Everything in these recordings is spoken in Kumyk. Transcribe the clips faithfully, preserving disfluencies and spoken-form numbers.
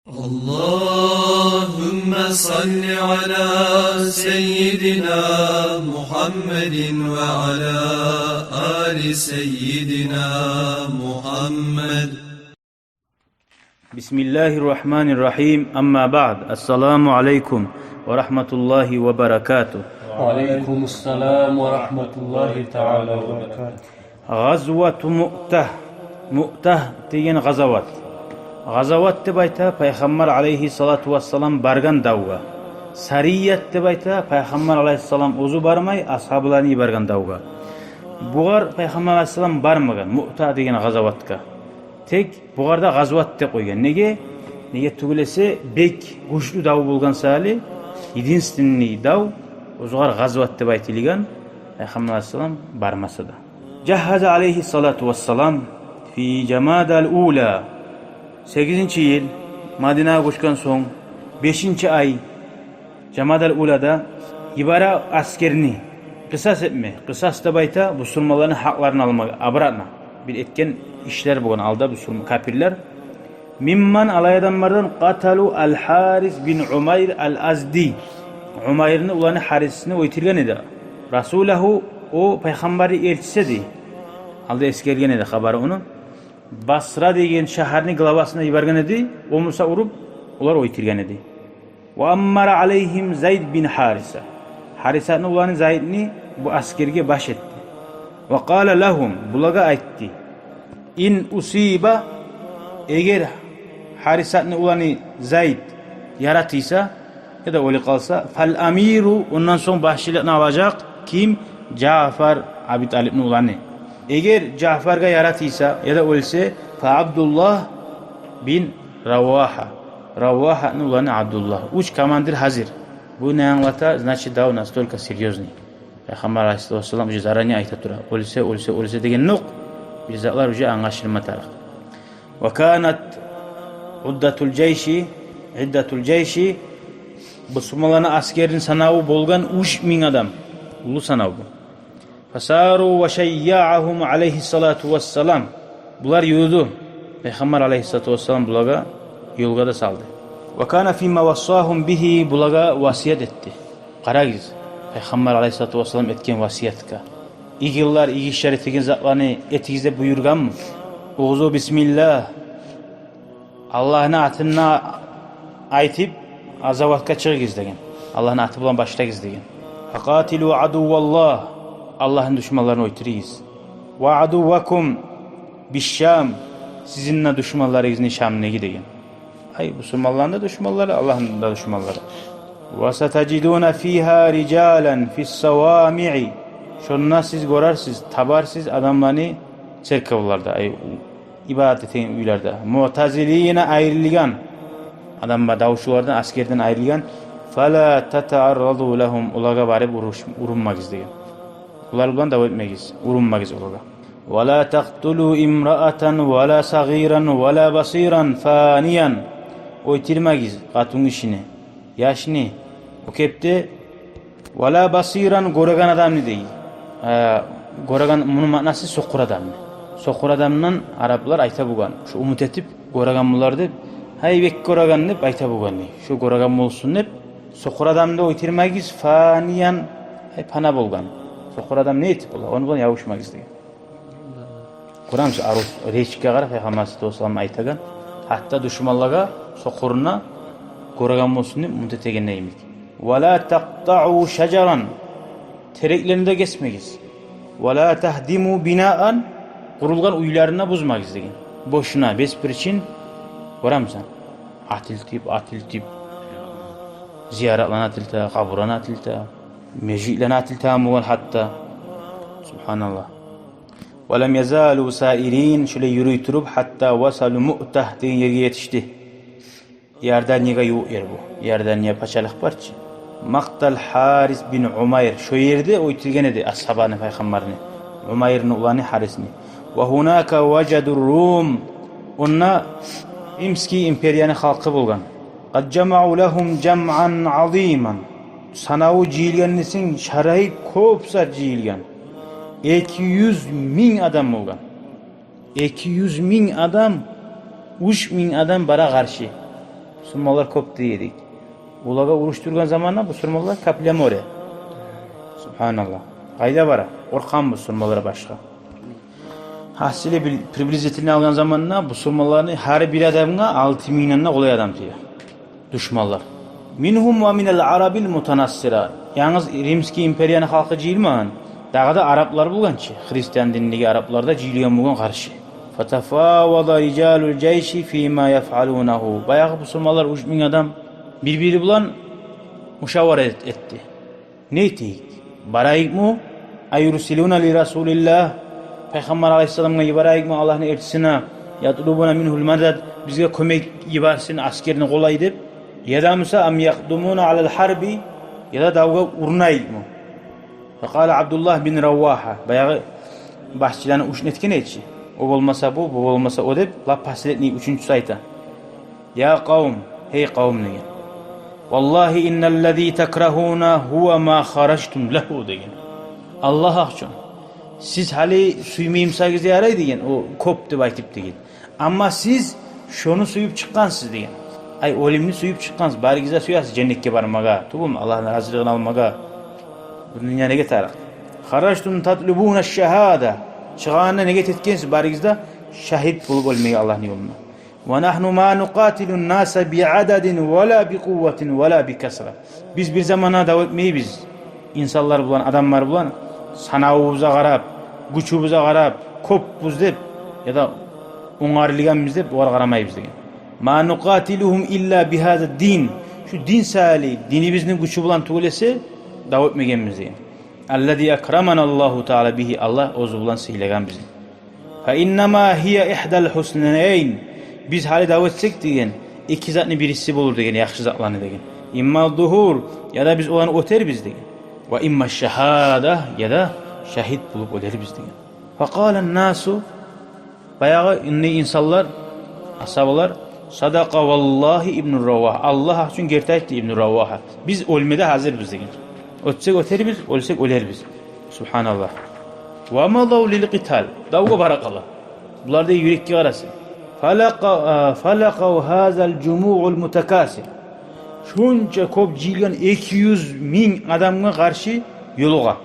اللهم صل على سيدنا محمد وعلى آل سيدنا محمد. بسم الله الرحمن الرحيم. أما بعد. السلام عليكم ورحمة الله وبركاته. وعليكم السلام ورحمة الله تعالى وبركاته. Гъазвату Муътагь. Муътагь деген гъазават. Гъазават деп айта Пайхаммар алайгьиссалату вассалам баргъан давгъа. Сарият деп айта Пайхаммар алайгьиссалам оьзю бармай, асгьабаланы йиберген давгъа. Бугъар Пайхаммар алайгьиссалам бармагъан Муътагь деген гъазаватгъа. Тек бугъар да гъазват деп къойгъан. Неге? Неге тюгюл эсе бек гючлю дав болгъан саялы, единственный дав, оьзюгер гъазват деп айтылгъан, Пайхаммар алайгьиссалам бармаса да. Жагьгьаза алайгьиссалату вассалам фи жамадал ула. Сегизинчи йыл Мадинагъа гёчген сонг, бешинчи ай жамадал улада йибере асгерни. Къысас этме. Къысас деп айта бусурманланы гьакъларын алма обратно. Бир этген ишлер болгъан алда бусурман капирлер. Мимман, алай адамлардан, къаталу ал-Гьарис бин Умайр ал-Азди. Умайрны уланы Гьарисни оьлтюрген эди. Расулагьу, о Пайхаммарны элчиси эди. Алда эсгерген эди хабары ону. Басра деген шагьарны главасына йиберген эди. О буса уруп, олар оьлтюрген эди. Ва аммара алайгьим Зайд бин Гьариса. Гьарисатны уланы Зайдны бу асгерге баш этди. Ва къала лагьум, булагъа айтды: ин усиба, эгер Гьарисатны уланы Зайд яратылса, яда оьлюп къалса, фал амиру, ондан сонг башчылыкъны алажакъ ким? Жаъфар, Аби Талипни уланы. Эгер Жаъфаргъа яратылса, яда оьлсе, фа Абдуллагь бин Равагьа. Равагьатны уланы Абдуллагь. Уьч командир гьазир. Бу не англата? Значит, дав настолько серьёзный. Пайхаммар алайгьиссалату вассалам уже заранее айта тура. Оьлсе, оьлсе, оьлсе дегенокъ, бир затлар уже англашылма тарыкъ. Ва канат уддатул жайши, иддатул жайши, бусурманланы асгерини санаву болгъан уьч минг адам. Уллу санав бу. Фасару ва шайягьагьум алайгьиссалату вассалам. Булар юрюдю. Пайхаммар алайгьиссалату вассалам булагъа ёлгъа да салды. Ва кана фима вассагьум бигьи, булагъа васият этди. Къарагъыз, Пайхаммар алайгьиссалату вассалам этген васиятгъа. Игиллер, иги ишлер этеген затланы этигиз деп буюргъанмы? Угъзу бисмиллагь. Аллагьны атын айтып, гъазаватгъа чыгъыгъыз деген. Аллагьны аты булан башлагъыз деген. Факъатилу адувваллагь. Аллагьны душманларын оьлтюрюгюз. Ва адуввакум бишшам. Сизин де душманларыгъызны Шамдагъы деген. Ай, бусурманланы да душманлары, Аллагьны да душманлары. Ва сатажидуна фигьа риджалан фиссавамиъи. Шонда сиз гёрерсиз, табарсыз адамланы церковларда, ай, ибадат этеген уьйлерде. Муътазилина, айрылгъан. Адамлар, давчулардан, асгерден айрылгъан. Фала татаъарраду лагьум, олагъа барып уруш-, урунмагъыз деген. Олар булан дав этмегиз, урунмагъыз олагъа. Ва ла такътулу имраатан ва ла сагъиран ва ла басиран фаниян. Оьлтюрмегиз къатынгишини, яшны, о кепде, ва ла басиран, гёреген адамны дей. Э, гёреген, муну маънасы сокъур адамны. Сокъур адамдан араплар айта болгъан. Шу умут этип, гёреген болар деп, гьай, бек гёреген деп айта болгъан дей. Шу гёреген болсун деп, сокъур адамны оьлтюрмегиз, фаниян, гьай, пана болгъан. Сокъур адам не этип бола? Ону булан ябушмагъыз деген. Къуран шу арус речке къара, Пайхаммар алайгьиссалату вассалам айтагъан. Гьатта душманлагъа, сокъуруна, гёреген болсун деп, умут этегенде йимик. Ва ла такътаъу шажаран. Тереклени де гесмегиз. Ва ла тагьдиму бинаан. Къурулгъан уьйлерин де бузмагъыз деген. Бошуна, беспричин, гёремисен, атылтып, атылтып, зияратланы атылта, къабурланы атылта, межитлени атылта болгъан гьатта. Субгьаналлагь. Ва лам язалу саирин, шулай юрюй туруп, гьатта васалу Муътагь деген ерге етишди. Иорданиягъа ювукъ ер бу. Иордания пачалыкъ бар чы. Макътал Гьарис бин Умайр. Шо ерде оьлтюрген эди асгьабаны, Пайхаммарны. Умайрны уланы Гьарисни. Ва гьунака важаду Рум. Онда Римский империяны халкъы болгъан. Къад жамаъу лагьум жамъан азиман. Санаву жыйылгъан десенг, шарайып кёп зат жыйылгъан. Эки юз минг адам болгъан. Эки юз минг адам, уьч минг адам бара къаршы. Бусурманлар кёп дей эдик. Олагъа уруш тургъан заманда бусурманлар капля моря. Субгьаналлагь. Къайда бара? Къоркъгъан бусурманлар башгъа. Гьасили, бир приблизительно алгъан заманда бусурманланы гьар бир адамгъа алты мингден де къолай адам тие. Душманлар. Мингьум ва минал арабил мутанассират. Янгыз Римский империяны халкъы жыйылмагъан. Дагъы да араблар болгъан чы. Христиан диндеги араблар да жыйылгъан болгъан къаршы. Фатафавада рижалул жайши фима яфъалунагьу. Баягъы бусурманлар уьч минг адам бир-бири булан мушавара эт-, этди. Не этейик? Барайыкъмы? Аюрсилуна ли Расулиллагь. Пайхаммар алайгьиссаламгъа йиберейикми, Аллагьны элчисине, ятлубуна мингьул мадад, бизге кёмек йиберсин, аскерни къолай деп. Яда буса ам якъдумуна алал гьарби, яда давгъа урунайыкъмы? Факъала Абдуллагь бин Равагьа, баягъы башчыланы уьчюн этген эди чи. О болмаса бу, бу болмаса о деп, лап последний уьчюнчюсю айта. Я къавм, гьей къавм деген. Валлагьи инналлази такрагьуна гьува ма харажтум лагьу деген. Аллагь гьакъ учун. Сиз гьали сюймеймисагиз ярай деген, о кёп деп айтып деген. Амма сиз шону сююп чыкъгъансыз деген. Ай, оьлюмню сююп чыкъгъансыз, баригиз де сюесиз женнетге бармагъа, тюгюлмю, Аллагьны разилигин алмагъа. Бу дюнья неге тарыкъ? Харажтум татлубуна шагьада. Чыгъагъанда неге этгенсиз баригиз де шагьит болуп оьлмеге Аллагьны ёлунда. Ва нагьну ма нукъатилун наса би ададин ва ла би къувватин ва ла би касра. Биз бир заманда дав этмейбиз инсанлар булан, адамлар булан, санавубузгъа къарап, гючюбюзге къарап, кёпбюз деп, яда онгарылгъанбыз деп, огъар къарамайбыз деген. Ма нукъатилугьум илла би гьаза дин. Шу дин саялы, динибизни гючю булан тюгюл эсе, дав этмегенбиз деген. Аллази акрамана Аллагьу таала бигьи, Аллагь оьзю булан сыйлагъан бизин. Фа иннама гьия игьдал гьуснайни. Биз гьали дав этсек деген, эки затны бириси болур деген, яхшы затланы деген. Имма зугьур, яда биз оланы оьтербиз деген. Ва имма шагьада, яда шагьит болуп оьлербиз деген. Факъала насу, баягъы инни инсанлар, асгьабалар, садакъа валлагьи Ибну Равагьа. Аллагь гьакъ учун герти айтды Ибну Равагьа. Биз оьлмеге гьазирбиз деген. Оьтсек оьтербиз, оьлсек оьлербиз. Субгьаналлагь. Ва мадав лил къитал. Давгъа бара къала. Булар да юрекге къараса. Фалакъа-, а, фалакъав гьазал жумуъул мутакасир. Шунча кёп жыйылгъан эки юз минг адамгъа къаршы ёлугъа.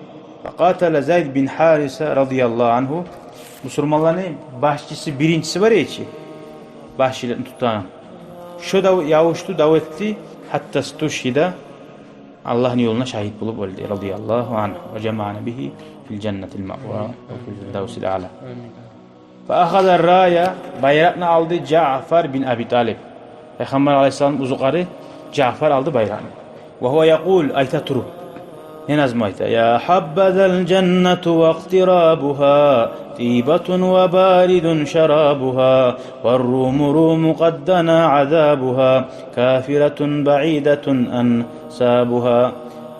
Факъатала Зайд бин Гьариса радияллагьу ангьу. Бусурманланы башчысы, биринчиси бар эди чи, башчылыкъны тутагъан. Шо дав-, явушду, дав этди, гьатта стушгьида, Аллагьны ёлунда шагьит болуп оьлдю, радияллагьу ангьу. Ва жамаана бигьи фил жаннатил маъва ва фил фирдавсил аъла. Амин. Фа ахаза рая, байракъны алды Жаъфар бин Аби Талиб. Пайхаммар алайгьиссаламны узукъары Жаъфар алды байракъны. Ва гьува якъул, айта туруп. Не назму айта? Я гьаббазал жаннату ва кътирабугьа, тибатун ва баридун шарабугьа, ва руму руму къад дана азабугьа, кафиратун баидатун ансабугьа,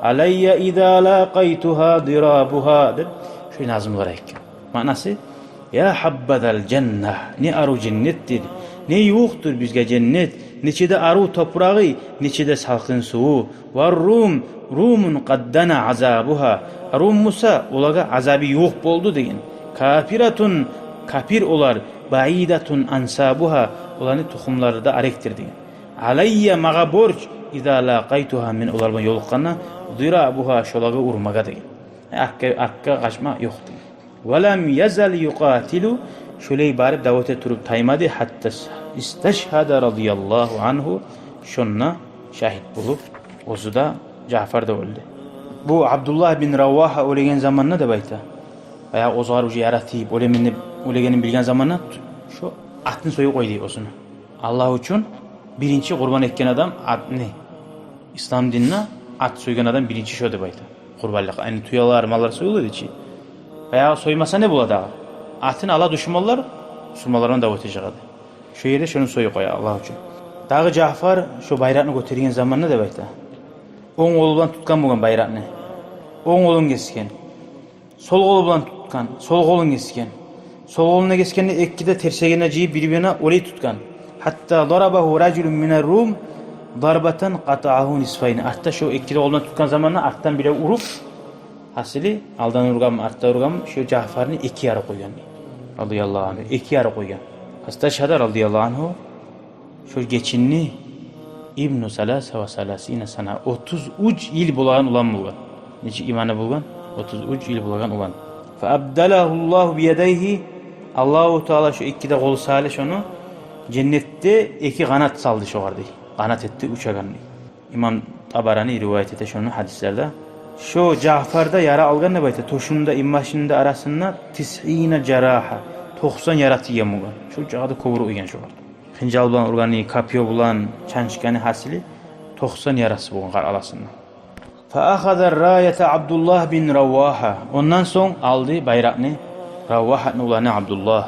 алайя иза лакъайтугьа дирабугьа, деп, шо назмулар айтгъан. Маънасы: «Я гьаббазал жанна, не арив женнетдир, не ювукъдур бизге женнет, нече де арив топурагъы, нече де салкъын суву. Ва рум, румун къад дана азабугьа, рум буса, олагъа азабы ювукъ болду», — деген. «Кафиратун, капир олар, баидатун ансабугьа, оланы тухумлары да арекдир», — деген. «Алайя, магъа борч, иза лакъайтугьа, мен олар булан ёлукъгъанда, дирабугьа, шолагъа урмагъа», — деген. Артгъа, артгъа къачма ёкъ деген. «Ва лам язал юкъатилу», шолай барып дав эте туруп таймады, «гьатта исташгьада радияллагьу ангьу», шонда шагьит болуп, оьзю де, Жаъфар да оьлдю. Бу Абдуллагь бин Равагьа оьлеген заманда деп айта. Баягъы оьзгъар уже яра тийип, оьлемен деп оьлегенин билген заманда шо атын союп къойду оьзюню. Аллагь учун биринчи къурбан этген адам атны. Ислам динде ат сойгъан адам биринчи шо деп айта. Къурбанлыкъ, яни тюелер, маллар союла эди чи. Баягъы соймаса не бола дагъы? Атын ала душманлар, бусурманлар булан дав этежек эди. Шо ерде шону союп къоя Аллагь учун. Дагъы Жаъфар шо байракъны гётерген заманда деп айта, онг къолу булан тутгъан болгъан байракъны. Онг къолун гесген. Сол къолу булан тутгъан, сол къолун гесген. Сол къолун гесгенде, эки де тирсегин жыйып бир-бирине олай тутгъан. «Гьатта дарабагьу ражулун минар рум дарбатан къатаагьу нисфайни». Артда шо эки де къолун тутгъан заманда артдан бирев уруп, гьасили, алдан ургъанмы, артдан ургъанмы, шо Жаъфарны эки ярып къойгъан, радияллагьу ангьу, эки ярып къойгъан. Фасташгьада радияллагьу ангьу, шо гечинни Ибну саласа ва саласина сана. Отуз уьч йыл болагъан улан болгъан. Нечик иманы болгъан? Отуз уьч йыл болагъан улан. Фа абдалагьуллагьу биядайгьи. Аллагьу Таала шо эки де къол саялы шону женнетде эки къанат салды шогъар дей. Къанат этди учагъан дей. Имам Табарани риваят эте шону гьадислерде. Шо Жаъфар да яра алгъан деп айта, тёшюнде, инбашында, арасында тисъина жарагьа, токъсан яра тийген болгъан. Шо чагъы да кёбюрек ийген шогъар. Хынжал булан ургъаны, копьё булан чанчгъаны гьасили, токъсан ярасы болгъан къаркъарасында. Фа ахаза рраята Абдуллагь бин Равагьа. Ондан сонг алды байракъны Равагьатны уланы Абдуллагь.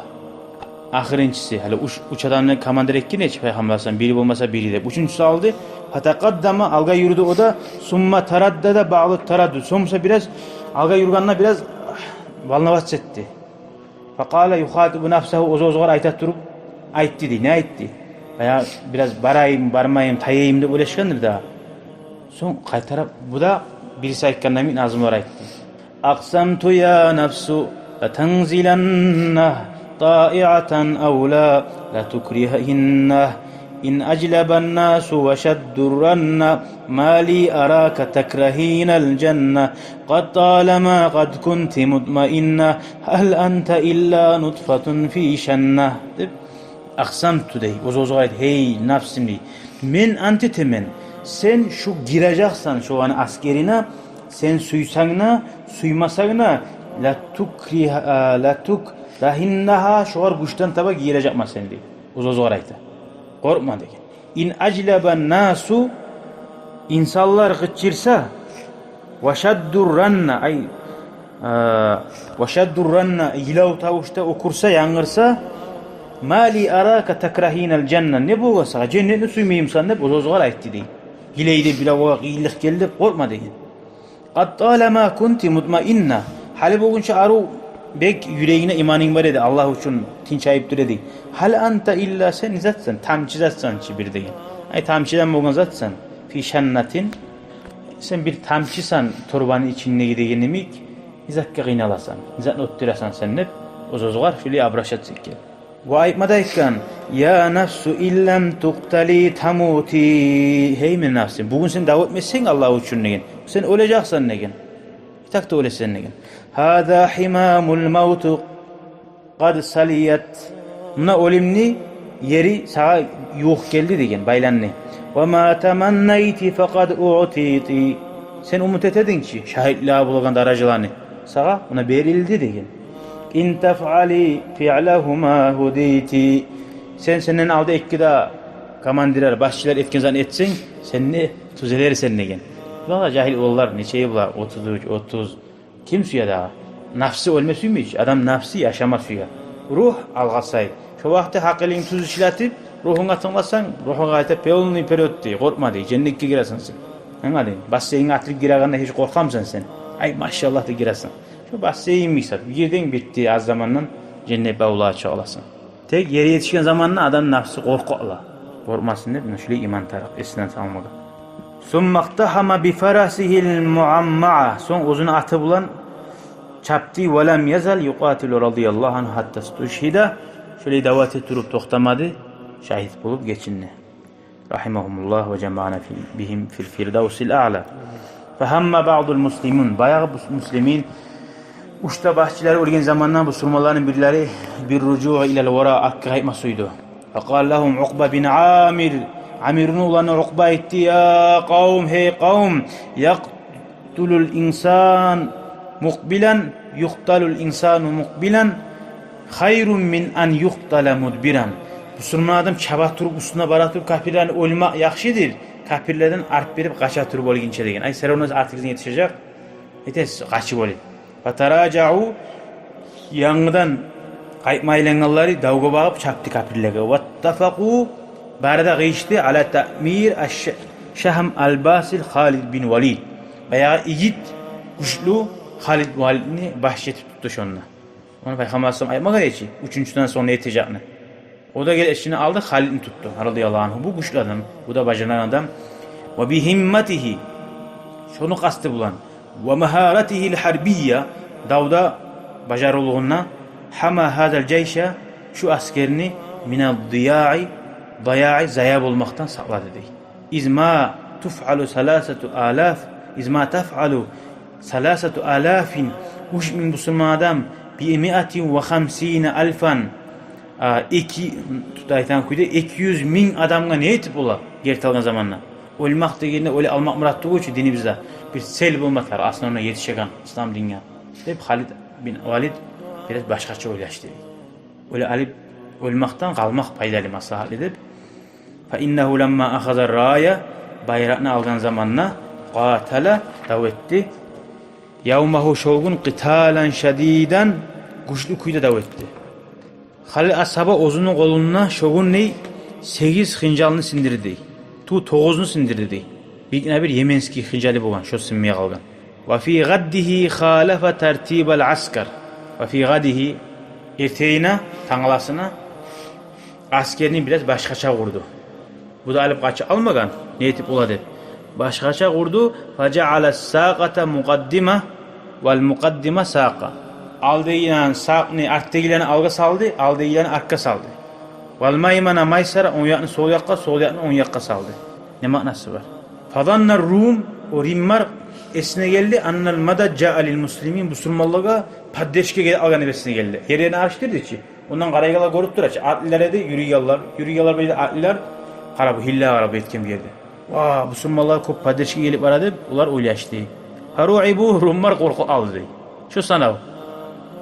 Ахырынчысы, гьали уьч, уьч адамны командир этген эди чи Пайхаммар алайгьиссалам, бири болмаса бири деп. Уьчюнчюсю алды. Фатакъаддама, алгъа юрюдю о да. Сумма тараддада баъда тараддуд. Сонг буса бираз, алгъа юрюгенде бираз волноваться этди. Факъала юхатибу нафсагьу, оьз-оьзюгер айта туруп айтды дей. Не айтды? Баягъы бираз барайым, бармайым, тайайым деп ойлашгъандыр да. Сонг къайтарып, бу да бириси айтгъанда йимик назмулар айтды. Акъсамту я нафсу латанзиланна таиатан ав ла, латукригьинна. Ин ажлабан насу ва шаддур ранна, ма ли арака такрагьинал жанна. Къад талама къад кунти мутмаинна, гьал анта илла нутфатун фи шанна. Деп, акъсамту дей, оьз-оьзюгер айт, гьей, нафсым дей. Мен ант этемен, сен шу гирежексен шоланы асгерине, сен сюйсенг де, сюймесенг де, латукригьинна, шогъар гючден таба гирежекмен сен дей. Оьз-оьзюгер айта. Къоркъма деген. Ин ажлабан насу, инсанлар къычырса, ва шаддур ранна, ай, а, ва шаддур ранна, йылав тавушда оькюрсе, янгырса, ма ли арака такрагьинал жанна, не болгъан сагъа, женнетни сюймеймисен деп, оьз-оьзюгер айтды дей. Гьилей деп, бирев огъар къыйынлыкъ гелди деп къоркъма деген. Къад талама кунти мутмаинна. Гьали болгъунча арив бек юрегинге иманынг бар эди, Аллагь учун тынчайып тура эдинг. Гьал анта илла, сен не затсан, тамчы затсан чы бир деген. Ай, тамчыдан болгъан затсан. Фи шаннатин. Сен бир тамчысан торбаны ичиндеги деген йимик. Не затгъа къыйналасан, не затны оьттюресен сен деп, оьз-оьзюгер шулай обращаться этген. Ва айтма да айтгъан: «Я нафсу, ин лам тукътали тамути». Гьей мени нафсым, бугюн сен дав этмесенг Аллагь учун деген, сен оьлежексен деген. И так да оьлесен деген. «Гьаза гьимамул мавту къад салият». Муна оьлюмню ери сагъа ювукъ гелди деген, байланды. «Ва ма таманнайти факъад уътити». Сен умут эте эдинг чи, шагьитлеге болагъан даражаланы, сагъа муна берилди деген. «Ин тафъали фиълагьума гьудити». Сен, сенден алда эки де командирлер, башчылар этген затны этсенг, сен де тюзелерсен деген. Булагъа жагьил уланлар, нече йыл була, отуз уьч, отуз. Ким сюе дагъы? Нафсы оьлме сюймей чи. Адам нафсы яшама сюе. Ругь алгъасай. Шо вакъти гьакъылынг тюз ишлетип, ругьунга тынгласанг, ругьунг къайта полный вперёд дей, къоркъма дей, женнетге гиресен сен. Англадынг? Бассейнге атылып гирегенде гьеч къоркъамысан сен? Ай, машаллагь деп гиресен. Шо бассейн мисал. Гирдинг, битди, аз замандан женнет бавлугъа чыгъа аласан. Тек ерге етишген заманда адам нафсы къоркъа ала. Къоркъмасын деп, муна шулай иман тарыкъ эсине салмагъа. «Сумма икътагьама би фарасигьил муаммаа». Сонг оьзюню аты булан чапды. «Ва лам язал юкъатилу радияллагьу ангьу гьатта стушгьида». Шулай дав эте туруп токътамады, шагьит болуп гечинди. Рагьимагьумуллагь ва жамаана фи, бигьим фил фирдавсил аъла. Фагьамма баъдул муслимин. Баягъы бу муслимин, уьч де башчылар оьлген заманда бусурманланы бирлери бир ружуъ илал вара, артгъа къайтма сюйдю. Факъала лагьум Укъба бин Амир. Амирни уланы Укъба айтды: «Я къавм, гьей къавм, якъ-, тулул инсан мукъбилан, юкъталул инсану мукъбилан, хайрун мин ан юкътала мудбиран». Бусурман адам чаба туруп, уьстюне бара туруп, капирлени оьлмек яхшыдыр, капирлерден арт берип, къача туруп оьлгюнче деген. Ай, сен ону артыгъыздан етишежек, этесиз, къачып оьлюп. Фатаражау, янгыдан къайтма айлангъанлары давгъа багъып чапды капирлеге. Ваттафакъу, бары да къыйышды, ала таъмир аш-Шагьм аль-Басил Халид бин Валид. Баягъы игит, гючлю Халид Валидни башчы этип тутду шонда. Ону Пайхаммар алайгьиссалам айтмагъан эди чи, уьчюнчюден сонг не этежекни. О да гелип эшигине алды, Халидни тутду, радияллагьу ангьу. Бу гючлю адам, бу да бажарагъан адам. Ва би гьимматигьи, шону къасты булан, ва магьаратигьил гьарбия, давда бажарывлугъунда, гьама гьазал жайша, шу асгерни, минад дияи, даяи, зая болмакъдан сакълады дей. Из ма туфъалу саласату алаф, из ма тафъалу саласату алафин, уьч минг бусурман адам, би миатин ва хамсина алфан, а, эки, тутайгъан кюйде, эки юз минг адамгъа не этип бола, герти алгъан заманда? Оьлмек дегенде, оьле алмакъ мурат тюгюл чю динибизде. Бир цель болма тарыкъ, основной етишеген ислам динге, деп Халид бин Валид бираз башгъача ойлашды. Оьле алып, оьлмекден къалмакъ пайдалы, маслагьатлы деп. Фа иннагьу ламма ахаза рая, байракъны алгъан заманда, къатала, дав этди. Явмагьу, шо гюн, къиталан шадидан, гючлю кюйде дав этди. Халид асгьаба оьзюню къолунда шо гюн, дей, сегиз хынжалны сындырды, дей. Ту тогъузну сындырды, дей. Бир гине бир йеменский хынжалы болгъан, шо сынмай къалгъан. Ва фи гъаддигьи халафа тартибал аскар. Ва фи гъаддигьи, эртенине, тангаласына, аскерни бираз башгъача къурду. Бу да алып къача алмагъан, не этип бола деп. Башгъача къурду. Фа жаъала сакъата мукъаддима, вал мукъаддима сакъа. Алдагъыланы сакъны, артдагъыланы алгъа салды, алдагъыланы артгъа салды. Вал маймана майсара, онг якъны сол якъгъа, сол якъны онг якъгъа салды. Не маънасы бар? Фазанна рум, о римлер эсине гелди, аннал мадад жаа лил муслимин, бусурманлагъа поддержка гелип алгъаны эсине гелди. Ерлерин алышдырды чы. Ондан къарайгъанлар гёрюп тура чы. Атлылар эди, юрюйгенлер, юрюйгенлер, бу ерде атлылар. Къара, бу гьиллагъа къара, бу етген бу ерде. Ва, бусурманлагъа кёп поддержка гелип бара деп, олар ойлашды. Фаруибу, римлер къоркъуп къалды, дей. Шо санав.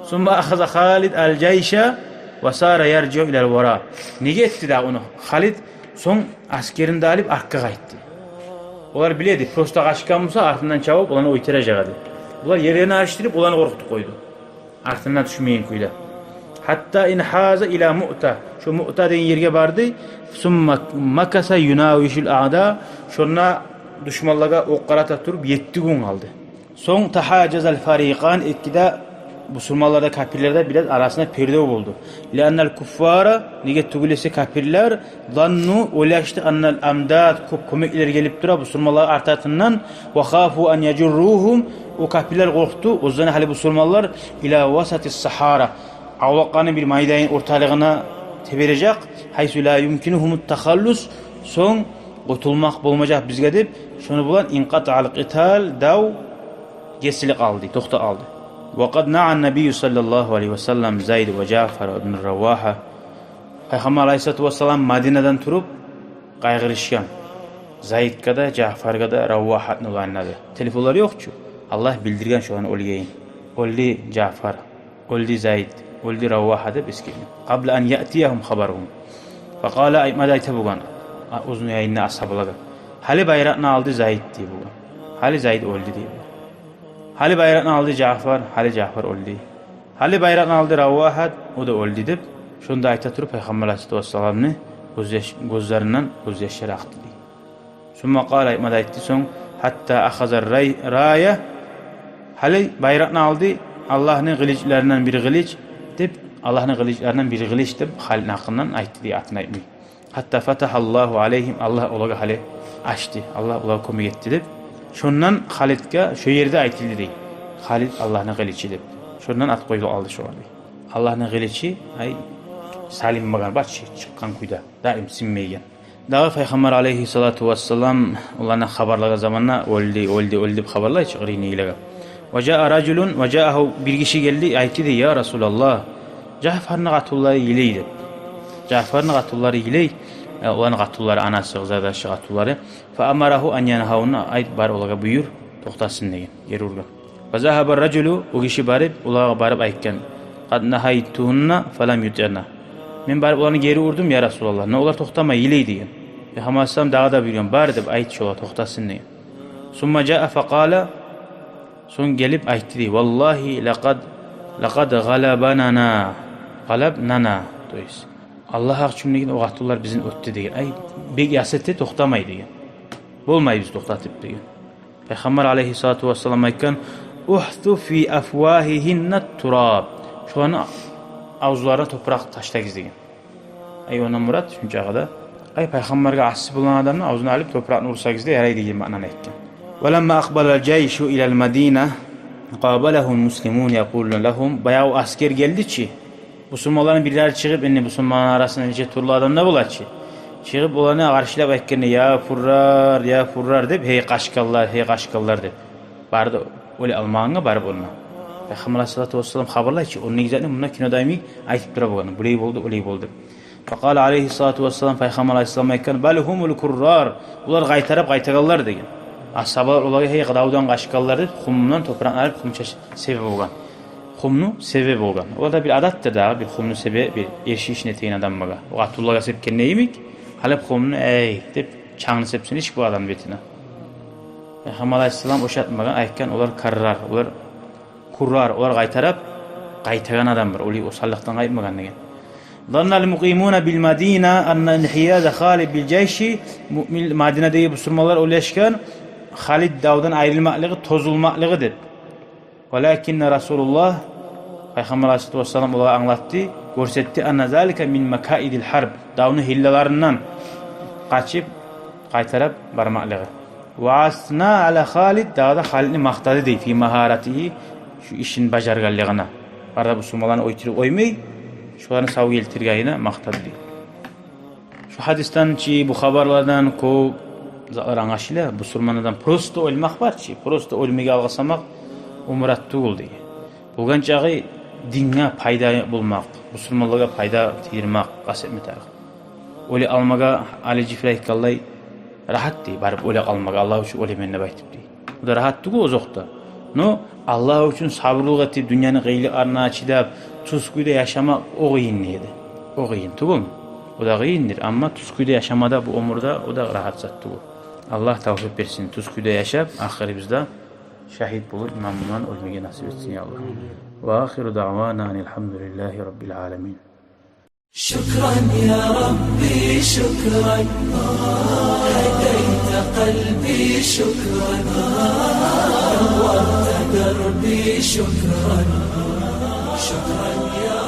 Сумма ахаза Халид ал жайша ва сара яржиу илал вара. Неге этди дагъы ону Халид? Сонг аскерин де алып, артгъа къайтды. Олар биле эди, просто къачгъан буса, артындан чабып, оланы оьлтюрежек эди. Булар ерлерин алышдырып, оланы къоркъутуп къойду. Артына тюшмейген кюйде. Гьатта инхаза ила Муъта. Шо Муъта деген ерге барды. Сумма макаса юнавишул аъда. Шонда душманлагъа окъ къарата туруп, етти гюн къалды. Сонг тахажазал фарикъан, эки де, бусурманлар да, капирлер де бираз арасында пердев болду. Лианнал куффара, неге тюгюл эсе капирлер, занну, ойлашды, аннал амдад, кёп кёмеклер гелип тура бусурманлагъа арт-артындан, ва хафу ан яжуррухум, о капирлер къоркъду, оьзлени гьали бусурманлар, ила васатис сахара, авлакъланы бир майдайын орталыгъына тебережек, гьайсу ла юмкинухумут тахаллус, сонг къутулмакъ болмажакъ бизге деп, шону булан инкъатаал къитал, дав гесилип къалды, токътап къалды. Ва къад наъа набийю саллаллагьу алайгьи ва саллам Зайд ва Жаъфар ибн Равагьа. Пайхаммар алайгьиссалату вассалам Мадинадан туруп къайгъырышгъан Зайдгъа да, Жаъфаргъа да, Равагьатны уланына да. Телефонлар ёкъ чу. Аллагь билдирген шоланы оьлгенин. Оьлдю Жаъфар, оьлдю Зайд, оьлдю Равагьа деп эсгерген. Къабла ан яътиягьум хабаругьум. Факъала, айтма да айта болгъан, а, оьзюню янындагъы асгьабалагъа. Гьали байракъны алды Зайд, дей болгъан. Гьали Зайд оьлдю, дей болгъан. Гьали байракъны алды Жаъфар, гьали Жаъфар оьлдю. Гьали байракъны алды Равагьат, о да оьлдю деп, шону да айта туруп, Пайхаммар алайгьиссалату вассаламны гёзьяш-, гёзлеринден гёзьяшлар акъды, дей. Сумма къала, айтма да айтды сонг, гьатта ахазар рай-, рая, гьали байракъны алды Аллагьны къылычларындан бир къылыч деп, Аллагьны къылычларындан бир къылыч деп, Халидни гьакъындан айтды, дей, атын айтмай. Гьатта фатагьаллагьу алайгьим, Аллагь олагъа гьали ачды, Аллагь олагъа кёмек этди деп. Шондан Халидге шо ерде айтылды, дей, Халид Аллагьны къылычы деп. Шондан ат къоюлуп къалды шогъар, дей. Аллагьны къылычы, ай, салынмагъан, бачы, чыкъгъан кюйде, даим сынмайгъан. Дагъы Пайхаммар алайгьиссалату вассалам оланы хабарлагъан заманда, оьлдю, оьлдю, оьлдю деп хабарлай чы къырыйындагъылагъа. Ва жаа ражулун, ва жаагьу, бир гиши гелди, айтды, дей, я Расулаллагь, Жаъфарны къатынлары йылай деп. Жаъфарны къатынлары йылай, э, оланы къатынлары, анасы, къызардашы, къатынлары. Фа амарагьу ан янгьавна, айт, бар, олагъа буюр, токътасын деген, гери ургъан. Фа загьаба ражулу, о гиши барып, олагъа барып айтгъан. Къад нагьайтугьунна фалам ютигьна. Мен барып оланы гери урдум, я Расулаллагь, но олар токътамай, йылай деген. Пайхаммар алайгьиссалам дагъы да буюргъан, бар деп айт шолагъа, токътасын деген. Сумма жаа факъала, сонг гелип айтды, дей, валлагьи лакъад, лакъад гъалабанана, гъалабнана, то есть, Аллагь гьакъ учун деген, о къатынлар бизин оьтдю деген. Ай, бек яс эте, токътамай деген. Болмай биз токътатып деген. Пайхаммар алайгьиссалату вассалам айтгъан, ухсу фи афвагьигьинна тураб. Шоланы авзларына топуракъ ташлагъыз деген. Ай, ондан мурат шунчагъы да, ай, Пайхаммаргъа асси болгъан адамны авзуна алып топуракъны урсагъыз да ярай деген маънаны айтгъан. Ва ламма акъбалал жайшу илал Мадина, къабалагьул муслимун якъулуна лагьум. Баягъы аскер гелди чи, бусурманланы бирлери чыгъып, энни бусурманланы арасында нече тюрлю адамлар бола чы. Чыгъып, оланы къаршылап айтгъанда: «Я фуррар, я фуррар», — деп, «Гьей къачгъанлар, гьей къачгъанлар», — деп. Барды оьле алмагъангъа барып онда. Пайхаммар алайгьиссалату вассалам хабарлай чы, ону негизи мунда кинода йимик айтып тура болгъан. Булай болду, олай болду. Факъала алайгьиссалату вассалам, Пайхаммар алайгьиссалам айтгъан: «Бал гьумул куррар». Олар къайтарып къайтагъанлар деген. Асгьабалар олагъа: «Гьей, давдан къачгъанлар», — деп, хумдан топуракъны алып, хумча себе болгъан. Хумну себе болгъан. О да бир адатдыр дагъы, бир хумну себе, бир эрши ишин этеген адамгъа. О къатынлагъа сепгенде йимик, алып хумну, «Эй», — деп, чангны сепсин иш бу адамны бетине. Пайхаммар алайгьиссалам ошатмагъан, айтгъан: «Олар каррар, олар куррар, олар къайтарып къайтагъан адамлар, олай осаллыкъдан къайтмагъан», — деген. Заннал мукъимуна бил Мадина анна инхияза Халид бил жайши, муъмин, Мадинадагъы бусурманлар ойлашгъан, Халид давдан айрылмакълыгъы, тозулмакълыгъы деп. Валакинна Расулуллагь, Пайхаммар алайгьиссалату вассалам олагъа англатды, гёрсетди: «Анна залика мин макаидил харб», давну гьиллаларындан къачып, къайтарып бармакълыгъы. Ва асна ала Халид, дагъы да Халидни макътады дей, фи магьаратигьи, шу ишин бажаргъанлыгъына. Бары да бусурманланы оьлтюрюп къоймай, шуланы сав гелтиргенине макътады дей. Шу гьадисден чи, бу хабарлардан кёп затлар англашыла. Бусурман адам просто оьлмек бар чы, просто оьлмеге алгъасамакъ о мурат тюгюл дей. Болгъан чакъы динге пайда болмакъ, бусурманлагъа пайда тийдирмек къаст этме тарыкъ. Оьле алмагъа, Али Жифри айтгъанлай, рагьат дей, барып оьле алмагъа, Аллагь учун оьлемен деп айтып дей. Бу да рагьат тюгюл озокъда. Но Аллагь учун сабурлукъ этип, дюньяны къыйынлыкъларына чыдап, тюз кюйде яшамакъ, о къыйын дей. О къыйын тюгюлмю? О да къыйындыр, амма тюз кюйде яшама да бу оьмюрде, о да рагьат зат тюгюл. Аллагь тавфикъ берсин тюз кюйде яшап, ахырыбызда шагьит болуп, иман булан оьлмеге насип этсин, я Аллагь. Ва ахиру даъвана анил гьамдулиллагьи раббил аламин. شكرا يا ربي، شكرا. هديت قلبي، شكرا. نورت دربي، شكرا. شكرا يا